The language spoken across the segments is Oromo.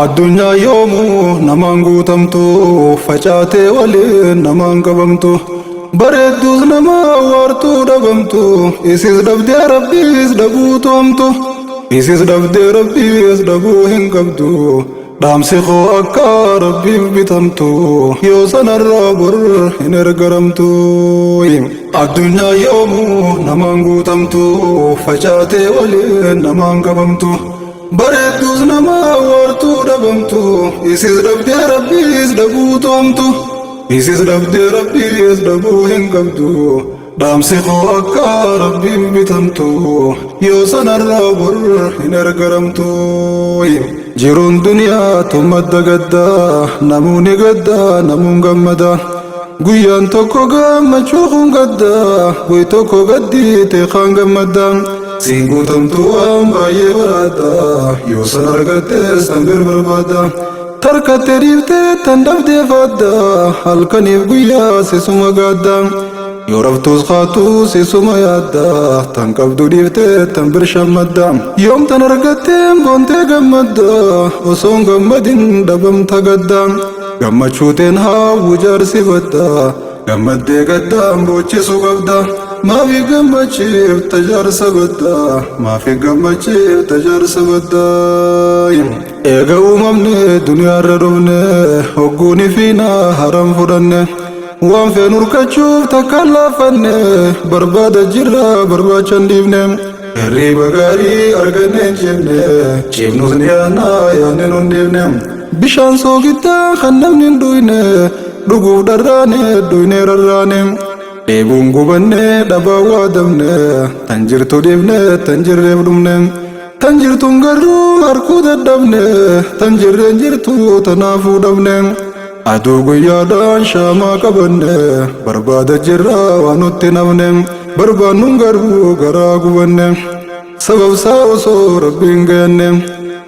Addunyaa yoomuu namaan guutamtu, facaatee waliin namaan qabamtu. Bareedduus nama waartuu dhabamtu, isis dhabdee Rabbiis dhabuutu hamtu. Isis dhabdee Rabbiis dhabuu hin qabdu. Dhaamsi koo akka Rabbiif bitamtu, yoo sanarraa bor hin ergaramtu. Addunyaa yoomuu namaan guutamtu, facaatee waliin namaan qabamtu. Bareedduus nama waartuu dhabamtu, isis dhabdee Rabbiis dhabuutu hamtu. Isis dhabdee Rabbiis dhabuu hin qabdu. Dhaamsi koo akka Rabbiif bitamtu, yoo sanarraa bor hin ergaramtu. Jiruun duniyaa tun madda gaddaa, namuuni gaddaa, namuun gammada. Guyyaan tokko gammachuu kun gaddaa, guy tokko gaddiite kaan gammadda. Siin guutamtu waan baay'ee baraadda, yoo san argattes tan bir barbaadda. Tarkattee dhiiftee tan dhabdee faadda, halkaniif guyyaa sisuma gaadda. Yoo raftus kaatus isuma yaadda, tan qabdu dhiiftee tan bir shammadda. Yoom tan argatteen boontee gammadda, osoon gammadin dhabamta gadda. Gammachuuteen haawwu jaarsi badda, gammaddee gaddaan boochisuu qabda. Maafi gammachiifta jaarsa badda, maafi gammachiifta jaarsa badda. Eega uumamne duniyaarra dhufne, hogguuni fiinaa haram fudhanne. Waan feenu hirkachuuf takkaan laafanne, barbaada jirra barbaachan dhiifne. Hirriba gaarii arganne hin ciifne, ciifnus ni yaadna yaadne nun dhiifne. Bishaan soogiddaa kan namni hin dhuyne, dhuguuf dharraane dhuyne rarraane. Dheebuun gubanne dhabaa waadamne, tan jirtu dhiifne tan jirreef dhumne. Tan jirtuun garuu harkuu dadhabne, tan jirreen jirtu tanaafuu dhabne. Aduu guyyaadhaan shaamaa qabanne, barbaada jirra waan nutti nafne. Barbaannuun garuu garaa gubanne, sababsaa osoo Rabbiin gayanne.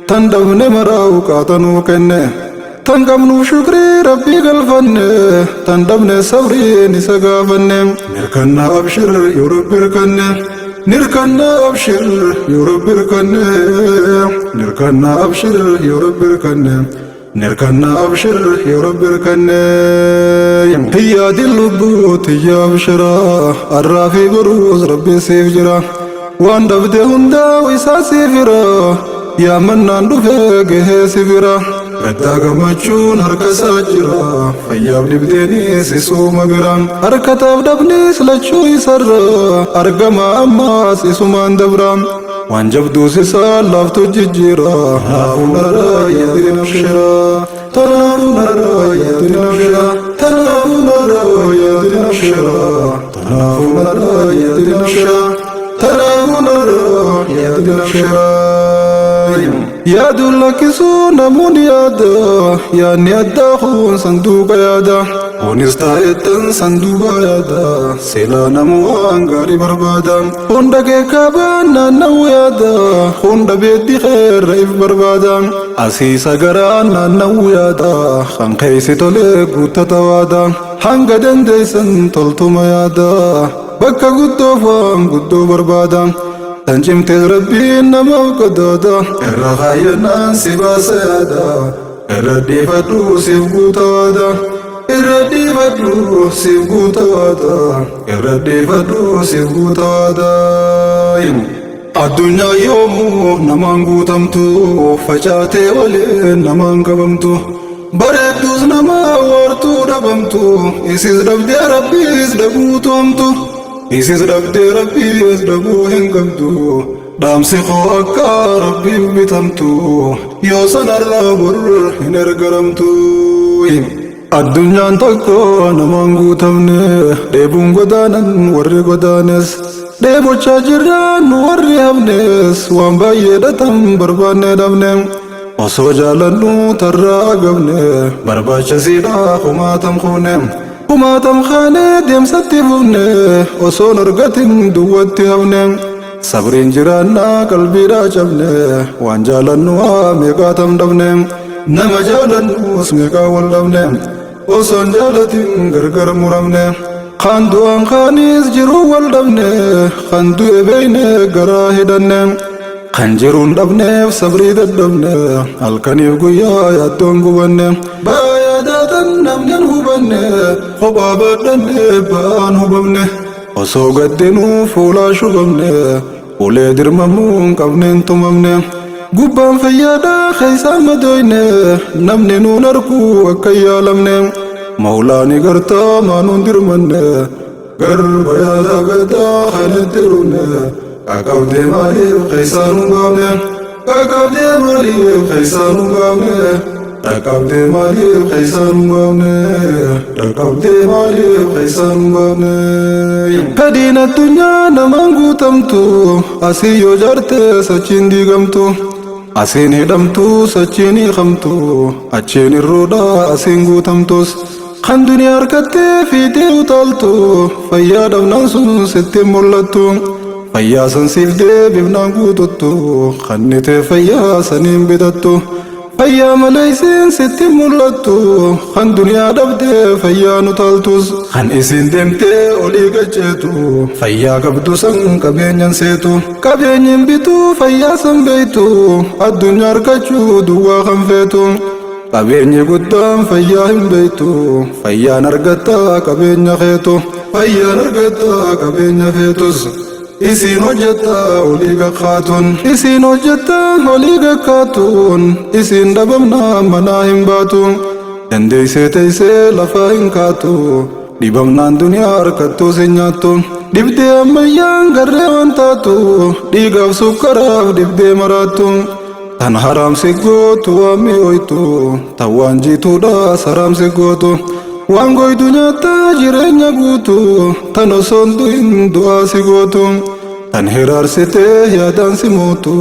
Tan dhabne maraa qaatanuu kenne, tan qabnuuf shukrii Rabbii galfanne, tan dhabne sabriin isa gaafanne. Nirkanna abshir yoo Rabbi hirkanne, nirkanna abshir yoo Rabbi hirkanne, nirkanna abshir yoo Rabbi hirkanne, nirkanna abshir yoo Rabbi hirkanne. Hiyyaadin lubbuu tiyya abshira, arraa fi boruus Rabbi siif jira. Waan dhabde hundaa isaa siif hira, yaamannaan dhufee gahee si bira. Gaddaa gammachuun harka isaa jira, fayyaaf dhibdeenis isuma bira. Harkataaf dhabnis lachuu isarra, argama ammaas isumaan dabra. Waan jabduus isaa laaftu jijjiira, tanaafuu narraa yaadin abshira. Tanaafuu narraa yaadin abshira. Tanaafuu narraa yaadin abshira. Tanaafuu narraa yaadin abshira. Tanaafuu narraa yaadin abshira. Yaaduun lakkisuu namoonni yaada, yaadni addaa kun sanduuqa yaada. Kunis taa'ettan sanduuqa yaada, silaa namuu waan gaarii barbaada. Hunda keekaabaan naanna'uu yaada, hunda beeddi keerra if barbaada. Asiisa garaan naanna'uu yaada, kan keessi tolee guuttata waada. Hanga dandeessan toltuma yaada, bakka guddoof waan guddoo barbaada. Tan cimtees Rabbiin namaaf qadaada, irra kaayyannaan si baasa yaada. Irra dhiifadhu siif guuta waada, irra dhiifadhu siif guuta waada, irra dhiifadhu siif guuta waada. Addunyaa yoomuu namaan guutamtu, facaatee waliin namaan qabamtu. Bareedduus nama waartuu dhabamtu, isis dhabdee Rabbiis dhabuutu hamtu. Isis dhabdee Rabbiis dhabuu hin qabdu. Dhaamsi koo akka Rabbiif bitamtu, yoo sanarraa bor hin ergaramtu. Addunyaan tokko namaan guutamne, dheebuun godaanan warri godaanes. Dheebochaa jirra nu warri hafnes, waan baay'ee dhatan barbaanne dhabne. Osoo jaalannu tarraa gabne, barbaachisiidha kumaatam kuune. Kumaatam kaanee deemsatti fufne, osoon argatin duwwatti hafne. Sabriin jiraannaa qalbiidhaa cabne, waan jaalannu haa meeqaatam dhabne. Nama jaalannus meeqaa wal dhabne, osoon jaalatin gargar muramne. Kan du'aan kaanis jiruu wal dhabne, kan du'e beeyne garaa hidhanne. Kan jiruun dhabneef sabrii dadhabne, halkaniif guyyaa yaaddoon gubanne. Ba'aa yaadaatan namni hin hubanne, kophaa baadhanne ba'aan hubamne. Osoo gaddinuu fuulaa shubamne, ulee dirmamuu hin qabneen tumamne. Gubbaan fayyaadhaa keessaan madooyne, namni nuun arguu akka hin yaalamne. Mawlaani gartaa maanuun dirmanne, garba yaadaa gaddaa kan itti dhumne. Qaqqabdee maaliif keessaan hin baafne? Qaqqabdee maaliif keessaan hin baafne? Dhaqqabdee maaliif keessaan hin baafne? Dhaqqabdee maaliif keessaan hin baafne? Fedhiin addunyaa namaan guutamtu, asii yoo jaarte sachiin diigamtu. Asiin hidhamtu sachiin hiikamtu, achiin irruudha asiin guutamtus. Kan duniyaa harkattee fiixee utaaltu, fayyaa dhabnaan sun sitti hin mul'attu. Fayyaa san siif deebifnaan guututtu, kannitee fayyaa saniin bitattu. Fayyaa malee isiin sitti hin mul'attu, kan duniyaa dhabdee fayyaan utaaltus. Kan isiin deemtee olii gacceetu, fayyaa qabdu san qabeenyan seetu. Qabeenyin bituu fayyaa san beektu, addunyaa argachuu duwwaa kan feetu. Qabeenyi guddaan fayyaa hin beektu, fayyaan argattaa qabeenya keetu. Fayyaan argattaa qabeenya feetus. Isiin hojjettaa olii gakkaatuun. Isiin hojjettaa olii gakkaatuun. Isiin dhabamnaa manaa hin baatu. Dandeessee teessee lafaa hin kaatu. Dhibamnaan duniyaa harkattuu si nyaattu. Dhibdee ammayyaan garree waan taatu. Dhiigaaf sukkaraaf dhibdee maraattu. Tan haramsi gootu waan mi'ooytu, tan waan jiituudha saramsi gootu. Waan goytu nyaattaa jireenya guutu, tan osoo hin du'in du'aa si gootu. Tan hiraarsitee yaadaan si mootu,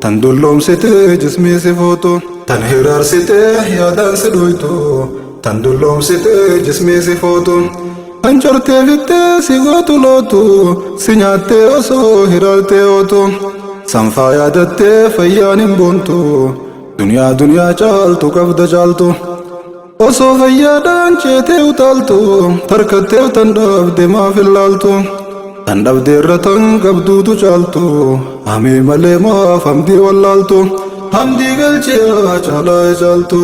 tan dulloomsitee jismii si footu. Tan hiraarsitee yaadaan si dhoytu, tan dulloomsitee jismii si footu. Tan cortee fittee si gootu lootu, si nyaattee osoo hiraartee ootu. Sanfaa yaadattee fayyaan hin boontu, duniyaa duniyaa caaltu qabda caaltu. Osoo fayyaadhaan ceetee utaaltu, tarkattee tan dhabde maaf hin laaltu. Tan dhabde irra tan qabduutu caaltu, hamii malee maaf hamdii wallaaltu. Hamdii galchiyaa caalaa caaltu,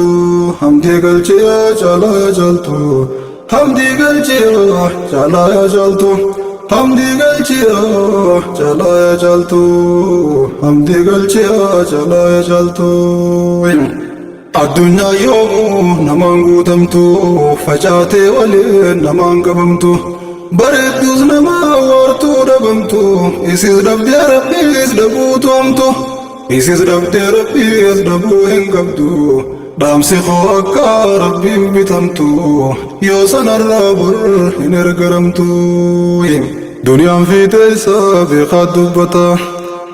hamdii galchiyaa caalaa caaltu. Hamdii galchiyaa caalaa caaltu. Hamdii galchiyaa caalaa caaltu. Hamdii galchiyaa caalaa caaltu. Addunyaa yoomuu namaan guutamtu, facaatee waliin namaan qabamtu. Bareedduus nama waartuu dhabamtu, isis dhabdee rabbiis dhabuutu hamtu. Isis dhabdee rabbiis dhabuu hin qabdu. Dhaamsi koo akka rabbiif bitamtu, yoo sanarraa bor hin ergaramtu. Duniyaan fiixee isaa beekaa dubbata,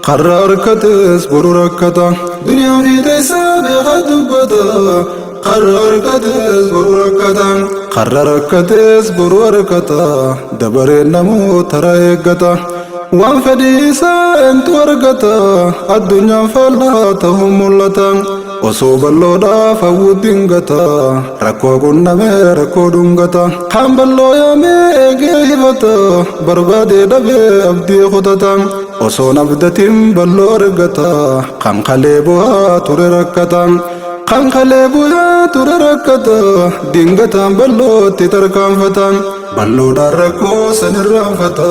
karra harkatees boru rakkata. Duniyaan fiixee isaa beekaa dubbata, karra harkatees boru rakkata. Karra rakkatees boru harkata, dabareen namoota tara eeggata. Waan fedhii isaa eentu argata, addunyaan faallaa ta'uun mul'ata. Osoo bal'oodhaaf hawwu dingata, rakkoo qunnamee rakkoo dhungata. Kan bal'oo yaamee eegee hifata, barbaadee dhabee abdii kutata. Osoo abdatiin bal'oo argata, kan kalee bu'aa ture rakkata. Kan kalee bu'aa ture rakkata, dingataan bal'ootti tarkaanfata. Bal'oodhaan rakkoo san irraanfata,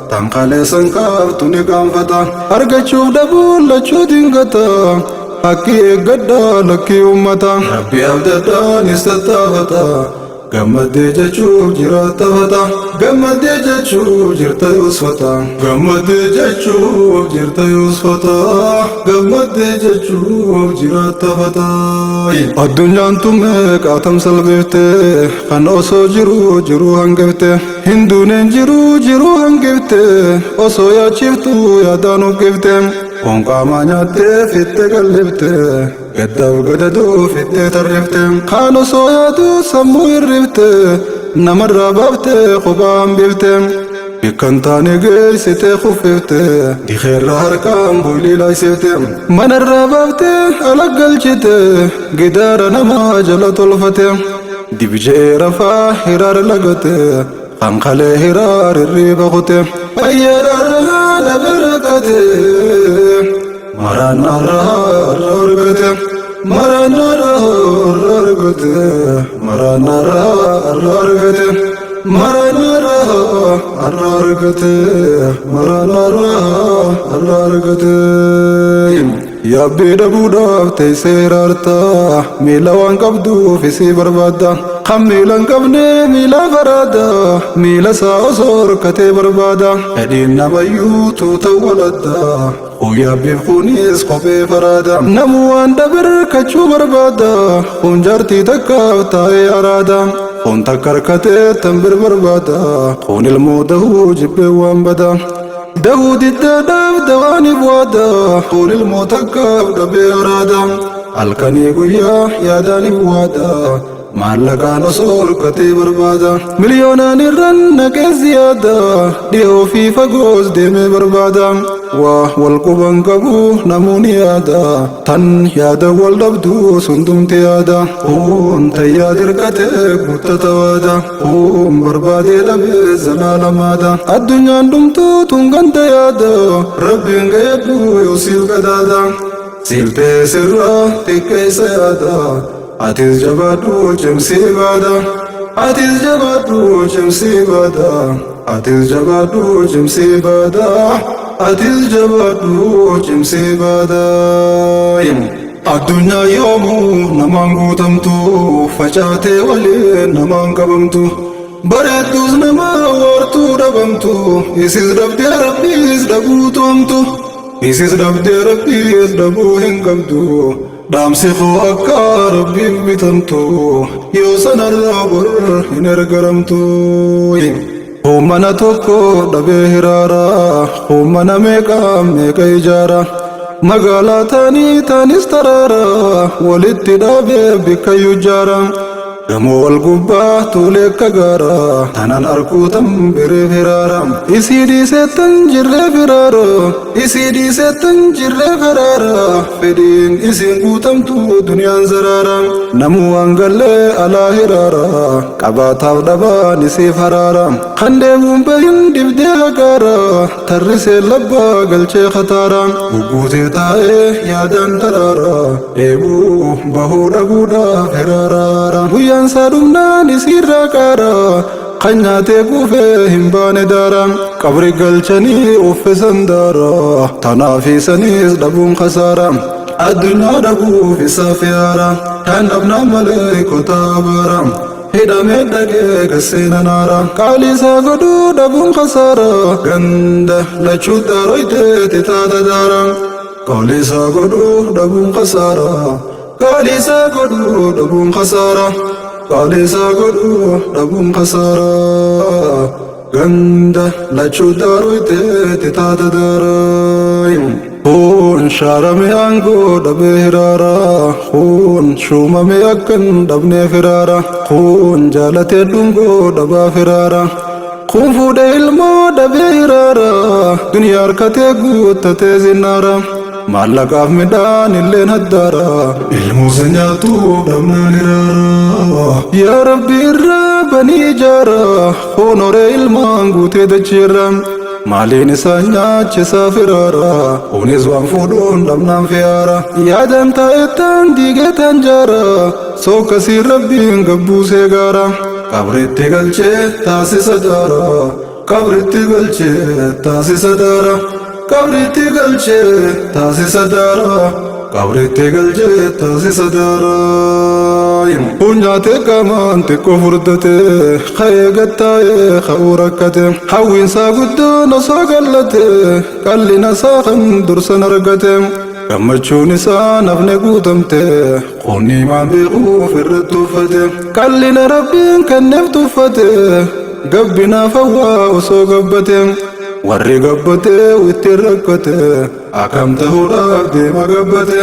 tan kalee san kaaftu ni gaanfata. Argachuuf dhabuun lachuu dingata, haqqi eeggadhaa lakkii uummata. Rabbi abdadhaanis tattaafata, gammaddee jechuuf jiraattafata. Gammaddee jechuuf jirta yoosfata. Gammaddee jechuuf jirta yoosfata. Gammaddee jechuuf jiraattafata. Addunyaan tun meeqaatam salphifte, kan osoo jiruu jiruu hangifte. Hinduuneen jiruu jiruu hangifte, osoo yaachiftu yaadaan uggifte. Foon qaamaa nyaattee fittee qallifte, gaddaaf gadadoo fittee tarrifte. Kaan osoo yaaduu sammuu hirrifte, namarraa baaftee kophaa hambifte. Bikkan taane geessitee kuffifte, dikeerra harkaan boylii laaysifte. Manarraa baaftee ala galchite, gidaara namaa jala tolfate. Dibje'ee rafaa hiraar lagate, kan kalee hiraar hirriiba kute. Fayyaadhaan dhabe rakkate, Maraanarra argate, maraanarra argate, maraanarra argate, maraanarra argate, maraanarra argate. Yaabbii dhabuudhaaf teessee hiraarta, miila waan qabduuf isii barbaadda. Kan miila hin qabne miila faraada, miila isaa osoo horkatee barbaada. Fedhiin namayyuu tuuta waladda, kun yaabbiif kunis kophee faraada. Namuu waan dhabe hirkachuu barbaada, kun jaartii takkaaf taa'ee araada. Kun takka harkatee tan bir barbaada, kun ilmoo dahuu jibbee waan bada. Dahuu diddaadhaaf dawaaniif waada, kun ilmoo takkaaf dhabee araada. Halkanii guyyaa yaadaaniif waada, maallaqaan osoo horkatee barbaada. Miliyoonaan irran naqee ziyaada, dhiyoo fi fagoos deemee barbaada. Waa wal quban qabu namoonni yaada, tan yaada wal dhabdu sundumti yaada. Kun tayyaa dirqatee guuttata waada, kun barbaadee dhabee zalaalamaadha. Addunyaan dhumtuu tun ganda yaada, rabbiin gayyadhu yoo siif gadaada. Siltee sirraa xiqqeessa yaada, atis jabaadhu cimsii baada. Atis jabaadhu cimsii baada, atis jabaadhu cimsii baada, atis jabaadhu cimsii baada. Addunyaa yoomuu namaan guutamtu, facaatee waliin namaan qabamtu. Bareedduus nama wartuu dhabamtu, isis dhabdee rabbiis dhabuutu hamtu. Isis dhabdee rabbiis dhabuu hin qabdu. Dhaamsi koo akka rabbiif bitamtu, yoo sanarraa bor hin ergaramtu. Mana tokko dhabee hiraara, mana meeqa meeqa ijaara. Magaalaa taanii taanis taraara, walitti dhaabee bikkayyuu ijaara. Gamoo wal gubbaa tuulee akka gaara, tanan arguutan biree firaara. Isii dhiiseettan jirree firaara, isii dhiiseettan jirree firaara. Fedhiin isiin guutamtu duniyaan zaraara. Namuu waan gallee alaa hiraara, qabaataaf dhabaan isiif haraara. Kan deemuun bahin dibdee hagaara, tarrisee labbaa galchee khataara. Gugguutee taa'ee yaadaan daraara, dheebuu bahuu dhabuudhaaf hiraaraara. Guyyaan isaa dhumnaan isiirraa qaara, kan nyaatee kuufee hin baane daara. Qabri galchanii uffisan daara, tanaaf isanis dhabuun khasaara. Addunyaa dhabuuf isaaf yaara, kan dhabnaan malee kotaa baara. Hidhamee dhagee gasseena naara, qaalii isaa godhuu dhabuun khasaara. Ganda lachuu daaroytee titaata daara, qaalii isaa godhuu dhabuun khasaara. Qaalii isaa godhuu dhabuun khasaara, qaalii isaa godhuu dhabuun khasaara. Ganda lachuu daaroytee titaata daara. Kun shaarame aangoo dhabee hiraara, kun shuumame akkan dhabnee firaara, kun jaalatee dhungoo dhabaa firaara. Kun fuudhee ilmoo dhabee hiraara, duniyaa harkatee guuttatee zinnaara. Maallaqaaf midhaan illeen haddaara, ilmuusa nyaatu dhabnaan hiraara. Yaa Rabbi irraa banii ijaara, kun horee ilmaan guutee dachiirra. Maaliin isaa nyaachisaa firaara, kunis waan fuudhuun dhabnaan fiyaara. Yaadan taa'ettaan diigee taan jaara, sokkasii rabbiin gabbuusee gaara. Qabritti galchee taasisa daara, qabritti galchee taasisa daara, qabritti galchee taasisa daara, qabritti galchee taasisa daara. Kun nyaatee qaamaan xiqqoo furdate, ka'ee gattaa'ee ka'uu rakkate. Hawwiinsaa guddoon osoo gallate, qallina isaa kan dursan argate. Gammachuun isaa nafne guutamte, qonni maan beekuuf irratti uffate. Qallina rabbiin kenneef tuffate, gabbinaaf hawwaa osoo gabbate. Warri gabbate ittiin rakkate, akkam ta'uudhaaf deema gabbate.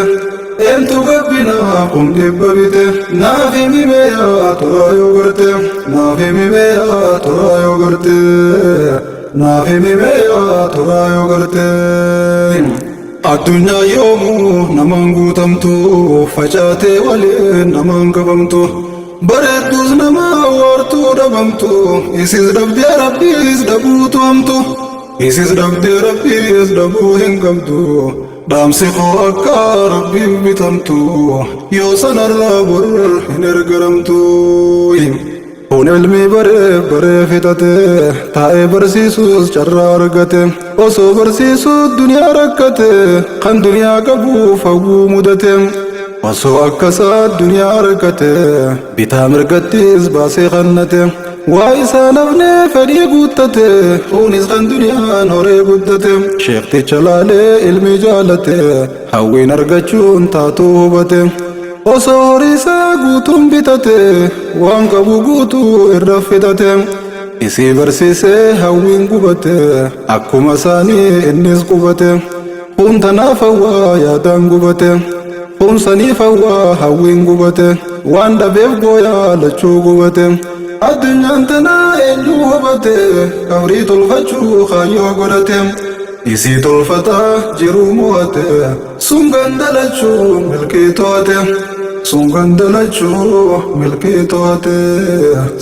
Eentu gabbinaaf kun dhibba bite, naaf himi meeyaa turaa yoo garte, naaf himi meeyaa turaa yoo garte, naaf himi meeyaa turaa yoo garte. Addunyaa yoomuu namaan guutamtu, facaatee waliin namaan qabamtu. Bareedduus nama wartuu dhabamtu, isis dhabdee rabbiis dhabuutu hamtu. Isis dhabdee Rabbiis dhabuu hin qabdu. Dhaamsi koo akka Rabbiif bitamtu, yoo sanarraa bor hin ergaramtu. Kun ilmi baree baree fixate, taa'ee barsiisuus carraa argate. Osoo barsiisuu duniyaa rakkate, kan duniyaa qabuuf hawwuu mudate. Osoo akkasaa duniyaa argate, bitaa mirgattis baasee kannate. Waa isaa nafnee fedhii guuttate, kunis kan duniyaan horee guddate. Sheekticha laalee ilmi jaalate, hawwiin argachuun taatuu hubate. Osoo horii isaa guutuun bitate, waan qabu guutuu irra fixate. Isii barsiisee hawwiin gubate, akkuma isaanii innis qubate. Kun tanaaf hawwaa yaadaan gubate, kun saniif hawwaa hawwiin gubate. Waan dhabeef gooyaa lachuu gubate. Addunyaan tanaa eenyu hubate, qabrii tolfachuu kaayyoo godhate. Isii tolfataa jiruu mo'ate, sun gandalachuu milkii to'ate. Sun gandalachuu milkii to'ate.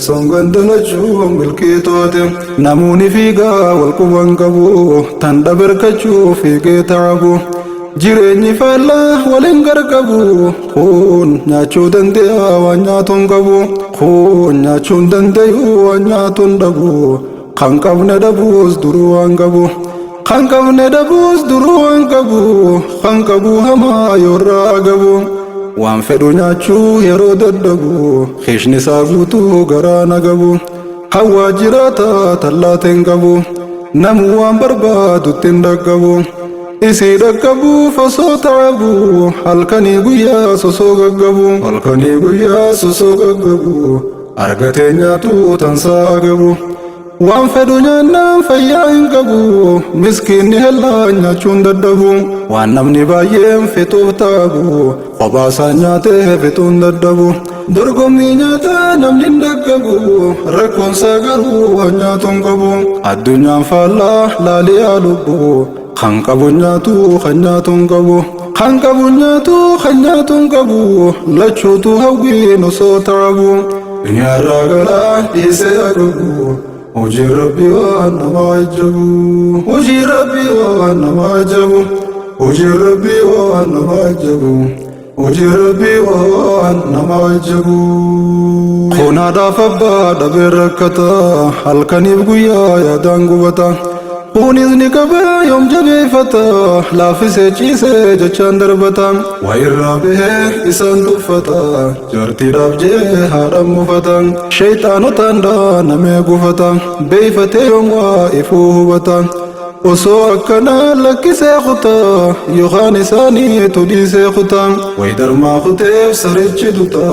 Sun gandalachuu milkii to'ate. Namoonni fiigaa wal quban qabu, tan dhabarkachuu fiigee ta'abu. Jireenyi faallaa waliin gargabu, kun nyaachuu danda'a waan nyaatu hin qabu. Kun nyaachuu hin danda'u waan nyaatu hin dhabu. Kan qabne dhabuus duruu waan qabu. Kan qabne dhabuus duruu waan qabu. Kan qabu hamaa yoorraa gabu. Waan fedhu nyaachuu yeroo dadhabu, keeshni isaa guutuu garaa na gabu. Hawwaa jiraata tallaateen qabu, namu waan barbaadutti hin dhaqqabu. Isii dhaqqabuuf osoo ta'abu, halkanii guyyaa sosoo gaggabu. Halkanii guyyaa sosoo gaggabu, argatee nyaatu tansaa gabu. Waan fedhu nyaannaan fayyaa hin qabu, miskiinni hellaa nyaachuun dadhabu. Waan namni baay'een fixuuf ta'abu, kophaa isaa nyaatee fixuun dadhabu. Dorgommii nyaataa namni hin dhaqqabu, rakkoonsaa garuu waan nyaatu hin qabu. Addunyaan faallaa laaliyaa lubbu, kan qabu nyaatu kan nyaatu hin qabu. Kan qabu nyaatu kan nyaatu hin qabu, lachuutu hawwiin osoo ta'abu. Duniyaarraa galaa dhiisee agabu, hojii Rabbii waan nama ajabu. Hojii Rabbii waan nama ajabu. Hojii Rabbii waan nama ajabu. Hojii Rabbii waan nama ajabu. Kun haadhaaf abbaa dhabee rakkata, halkaniif guyyaa yaadaan gubata. Kunis ni qabee yoom jabeeffata, laaffisee ciisee jechaan darbata. Waa irraa bahee isaan tuffata, jaartiidhaaf jee haadhaan mufata. Shayxaanotaan dhaanamee gufata, beeyfatee yoom waa ifuu hubata. Osoo akkanaa lakkisee kutaa, yookaan isaanii tudhiisee kutaa. Wayidarmaa kuteef sarichi duta,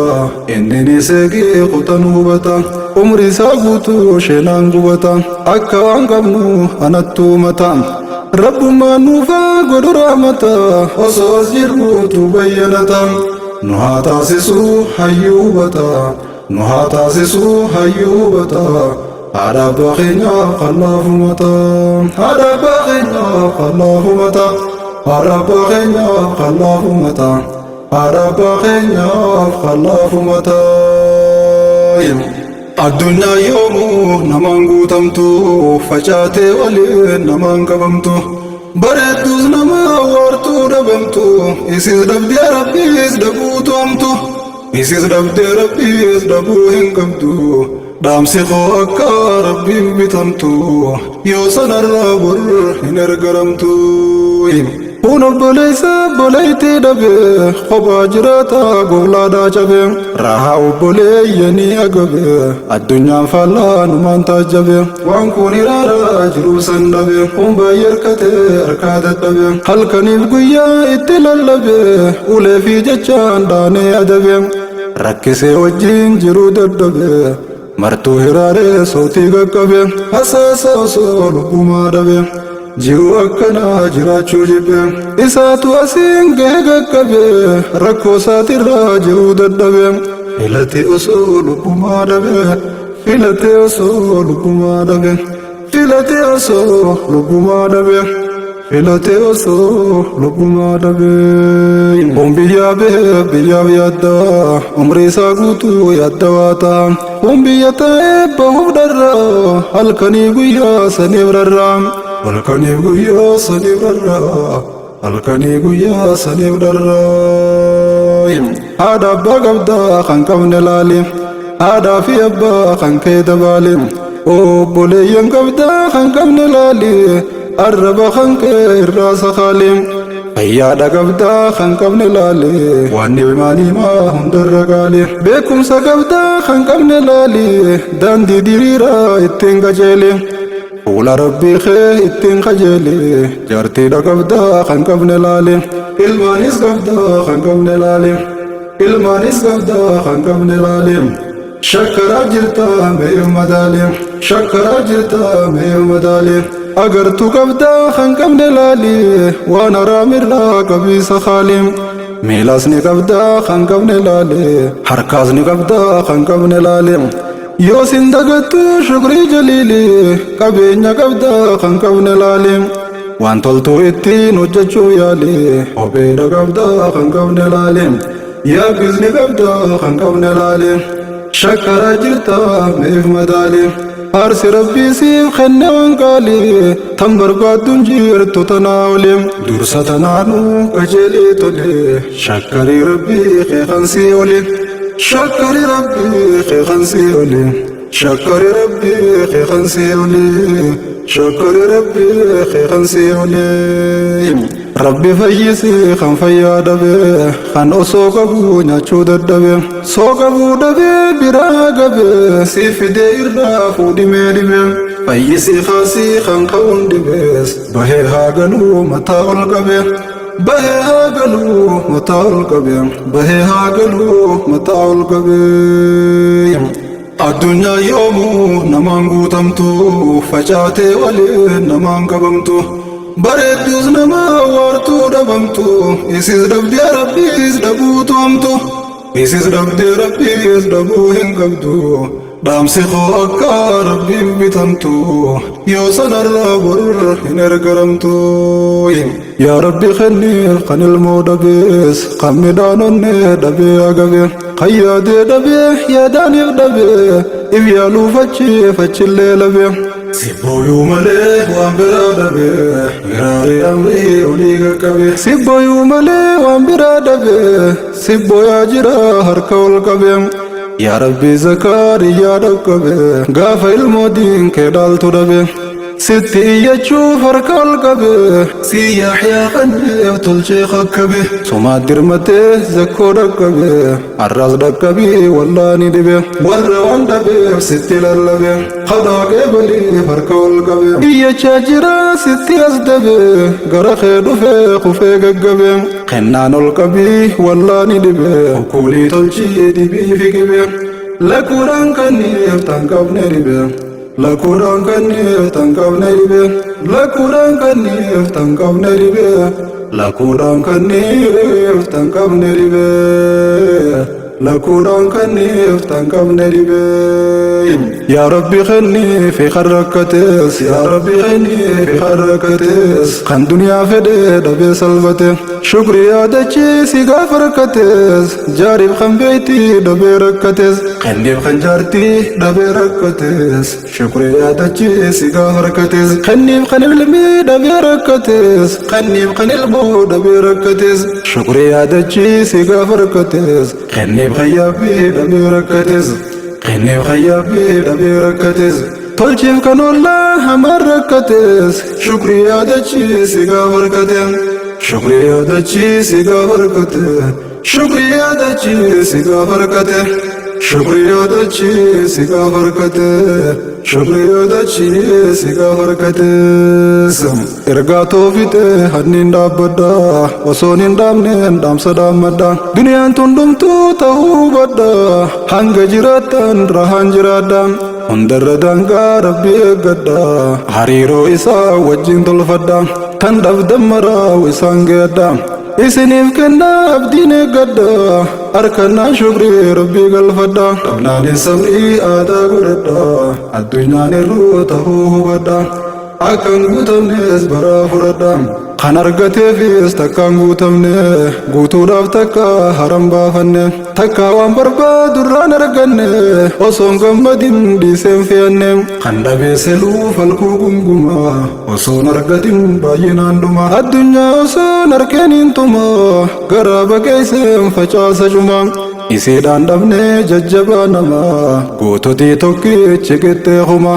inni ni seegee kutan hubata. Umri isaa guutuu sheenaan gubata, akka waan qabnu anattuu mata. Rabbummaan nuufaa godhu rahmata, osoo as jirruutu bayyanata. Nu haa taasisuu hayyuu hubata, nu haa taasisuu hayyuu hubata. Haadha abbaa keenyaaf qallaafumata, haadha abbaa keenyaaf qallaafumata, haadha abbaa keenyaaf qallaafumata, haadha abbaa keenyaaf qallaafumata. Addunyaa yoomuu namaan guutamtu, facaatee waliin namaan qabamtu. Bareedduus nama waartuu dhabamtu, isis dhabdee Rabbiis dhabuutu hamtu. Isis dhabdee Rabbiis dhabuu hin qabdu. Dhaamsi koo akka Rabbiif bitamtu, yoo sanarraa bor hin ergaramtu. Kun obboleessa obboleettii dhabe, kophaa jiraata gowlaadhaa cabe. Rahaa obboleeyyanii agabe, addunyaan faallaa numaan taajjabe. Waan kun iraaraa jiruu san dhabe, kun baay'ee harkatee harkaa dadhabe. Halkaniif guyyaa itti lallabe, ulee fi jechaan dhaanee adabe. Rakkisee wajjin jiruu dadhabe, martuu hiraaree sootii qaqqabe. Hasaasa osoo lubbumaa dhabe, jiruu akkanaa jiraachuu jibbe. Isaatu asiin gahe qaqqabe, rakkoo isaatirraa jiruu dadhabe. Filatee osoo lubbumaa dhabe, filatee osoo lubbumaa dhabe, filatee osoo lubbumaa dhabe, filatee osoo lubbumaa dhabe. Kun biyyaa bahee biyyaaf yaadda, umrii isaa guutuu yaadda waata. Kun biyya taa'ee bahuuf dharraa, halkanii guyyaa saniif rarraa. Halkaniif guyyaa saniif dharraa, halkanii guyyaa saniif dharraa. Haadha abbaa qabdaa kan qabne laali, haadhaa fi abbaa kan kee dabaali. Obboleeyyan qabdaa kan qabne laali, arraba kan kee irraa sakaali. Fayyaadha qabdaa kan qabne laali, waan ni'imaa ni'imaa hundarra qaali. Beekumsa qabdaa kan qabne laali, daandii diriiraa ittiin qajeeli. Fuula Rabbii kee ittiin qajeeli. Jaartiidha qabdaa kan qabne laali, ilmaanis qabdaa kan qabne laali. Ilmaanis qabdaa kan qabne laali. Shakkaraa jirtaa mee madaali, shakkaraa jirtaa mee madaali. Agartuu qabdaa kan qabne laali, waan haraamirraa qabiisa kaali. Miilas ni qabdaa kan qabne laali, harkaas ni qabdaa kan qabne laali. Yoo sin dagattu shukrii jaliili, qabeenya qabdaa kan qabne laali. Waan toltuu ittiin hojjechuu yaali, kopheedha qabdaa kan qabne laali. Yaabbis ni qabdaa kan qabne laali. Shakkaraa jirtaa meef madaali. Aarsi Rabbii siif kenne waan qaali, tan barbaadduun jirtu tanaa oli. Dursa tanaanuu qajeelee tole, shakkarii Rabbii kee kan sii oli. Shakkarii Rabbii kee kan sii oli. Shakkarii Rabbii kee kan sii oli. Shakkarii Rabbii kee kan sii oli. Rabbi fayyisi kan fayyaa dhabe, kan osoo qabu nyaachuu dadhabe. Soo qabuu dhabee biraa gabe, si fidee irraa fuudhimee dhibe. Fayyisi kaasii kan ka'uun dhibees, bahee haa galuu mataa ol qabe. Bahee haa galuu mataa ol qabe. Bahee haa galuu mataa ol qabe. Addunyaa yoomuu namaan guutamtu, facaatee waliin namaan qabamtu. Bareedduus nama waartuu dhabamtu, isis dhabdee Rabbiis dhabuutu hamtu. Isis dhabdee Rabbiis dhabuu hin qabdu. Dhaamsi koo akka Rabbiif bitamtu, yoo sanarraa bor hin ergaramtu. Yaa Rabbi kenniif kan ilmoo dhabees, kan midhaan onnee dhabee agabe, kan yaadee dhabee yaadaaniif dhabee, if yaaluuf achiif achillee labe. Sibbooyuu malee waan biraa dhabee, miraarii amrii olii qaqqabe. Sibbooyuu malee waan biraa dhabee, sibbooyaa jira harka ol qabe. Yaa Rabbi Zakariyaa dhaqqabe, gaafa ilmoo diin kee dhaaltu dhabe. Sitti iyyachuuf harka ol qabe, si Yaxyaa kanneef tolchee kakkabe. Sumaat dirmatee zakkoo dhaqqabe, har'as dhaqqabii wallaani dhibe. Warra waan dhabeef sitti lallabe, kadhaa qeebaliif harka ol qabe. Iyyachaa jira sitti as dabe, gara kee dhufee kufee gaggabe. Kennaan ol qabii wallaani dhibe, ukkuulii tolchii dibii fi qibe. Lakkuudhaan kanniif tan qabne dhibe. Lakkuudhaan kanniif tan qabne dhibe. Lakkuudhaan kanniif tan qabne dhibe. Lakkuudhaan kanniif tan qabne dhibe. Lakkuudhaan kanniif tan qabne dhibe. Yaa Rabbi kenniif kan rakkates, yaa Rabbi kenniif kan rakkates, kan duniyaa fedhe dhabee salphate. Shukri yaadachiisi gaafa rakkates, jaariif kan beektii dhabee rakkates, kenniif kan jaartii dhabee rakkates. Shukri yaadachiisi gaafa rakkates, kenniif kan ilmii dhabee rakkates, kenniif kan ilmoo dhabee rakkates. Shukri yaadachiisi gaafa rakkates, kenniif kan yaabbii dhabee rakkates, kenniif kan yaabbii dhabee rakkates. Tolchiif kan ollaa hamaan rakkates, shukri yaadachiisi gaafa rakkate. Shukri yaadachiisi gaafa rakkate. Shukri yaadachiisi gaafa rakkate. Shukri yaadachiisi gaafa rakkate. Shukri yaadachiisi gaafa rakkates. Ergaa toofitee hanniin dhaabbadha, osoon hin dhaabneen dhaamsa dhaammadha. Duniyaan tun dhumtuu ta'uu hubadha, hanga jiraattan rahaan jiraadha. Hundarra daangaa Rabbi eeggadha, hariiroo isaa wajjin tolfadha. Tan dhabdan maraa isaan geedha. Isiniif kennaa abdiin eeggadha, harkannaan shukrii Rabbii galfadha. Dhabnaanis sabrii aadaa godhadha, addunyaan irruu ta'uu hubadha. Akkan guutamnes baraa fudhadha. Kan argateefis takkaan guutamne, guutuudhaaf takka haram baafanne, takka waan barbaadu irraan arganne, osoon gammadin dhiiseen fe'anne. Kan dhabeesse luuf halkuu gunguma, osoon argatin baay'inaan dhuma. Addunyaa osoon arkeen hin tuma, garaa baqeesseen facaasa cuma. Isiidhaan dhabne jajjabaa namaa, goototii tokkichi qixxee huma.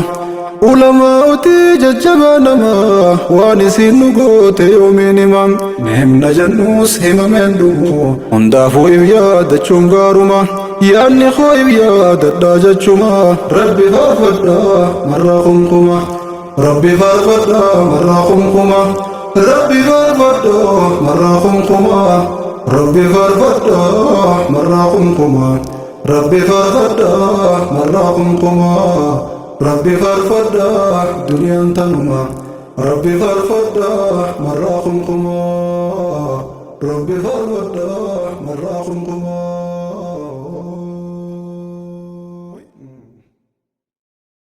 Ulamaa'utii jajjabaa namaa, waan isiin nu goote yoomiin hima. Ni himna jennus himameen dhumu, hundaafuu if yaadachuun gaaruma. Yaadni koo if yaadadhaa jechuma. Rabbi faarfadhaa marraa kumkuma. Rabbi faarfadhaa marraa kumkuma. Rabbi faarfadhaa marraa kumkuma. Rabbi faarfadhaa marraa kumkuma. Rabbi faarfadhaa marraa kumkuma. Rabbi faarfadhaa, duniyaan tanuma. Rabbi faarfadhaa marraa kumkuma. Rabbi faarfadhaa marraa kumkuma.